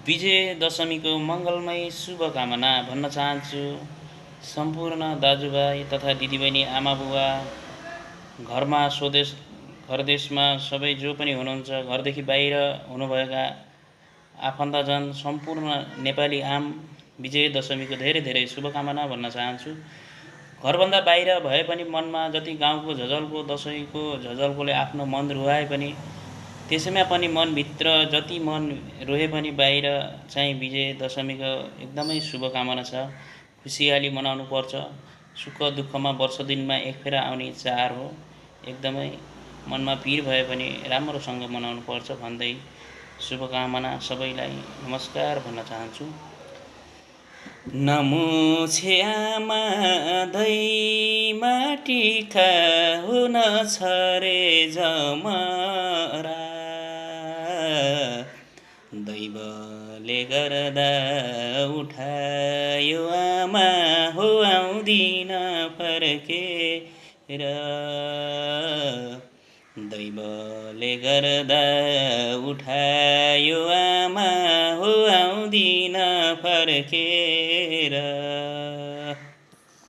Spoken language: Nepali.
विजय दशमीको मङ्गलमय शुभकामना भन्न चाहन्छु। सम्पूर्ण दाजुभाइ तथा दिदीबहिनी आमाबुवा घरमा स्वदेश घरदेशमा सबै जो पनि हुनुहुन्छ, घरदेखि बाहिर हुनुभएका आफन्तजन सम्पूर्ण नेपाली आम विजय दशमीको धेरै धेरै शुभकामना भन्न चाहन्छु। घरभन्दा बाहिर भए पनि मनमा जति गाउँको झझल्को दसैँको झझल्कोले आफ्नो मन रुवाए पनि त्यसैमा पनि मनभित्र जति मन रोए पनि बाहिर चाहिँ विजय दशमीको एकदमै शुभकामना छ। खुसियाली मनाउनु पर्छ। सुख दुःखमा वर्ष दिनमा एक फेरा आउने चाड हो। एकदमै मनमा पिर भए पनि राम्रोसँग मनाउनु पर्छ भन्दै शुभकामना सबैलाई नमस्कार भन्न चाहन्छु। नमुछे आमा दै माटी हुन छ रे जमरा, दैवले गर्दा उठायो आमा हो आउँदिन फर्केर, दैवले गर्दा उठायो आमा हो आउँदिन फर्केर।